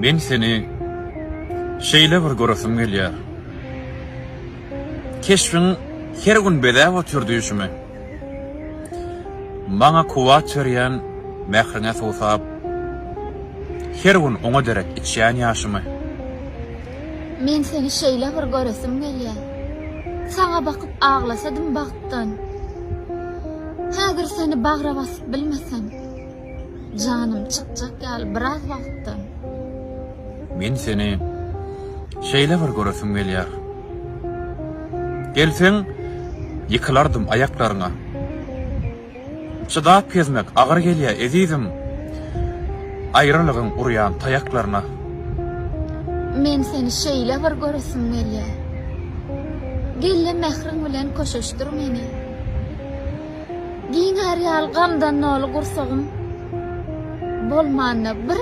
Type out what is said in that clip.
Men seni şeýle bir göresim gelýär. Keşbiň her gün bezäp otyr düýşümi. Maňa kuwwat berýän mähriňe suwsap, her gün oňa derek içýän ýaşymy. Men seni şeýle bir göresim gelýär. Saňa bakyp aglasadym bagtdan. Häzir seni bagra basyp bilmesem. Janym çykjak ýaly biraz wagtdan. Men seni şeýle bir göresim gelýär. Gelseň, ýykylardym aýaklaryňa. Çydap gezmek agyr gelýär ezizim, Aýralygyň urýan taýaklaryna. Men seni şeýle bir göresim gelýär. Gel-de mähriň bilen köşeşdir meni. Giňär ýaly gamdan doly gursagym, Bolmanda bir.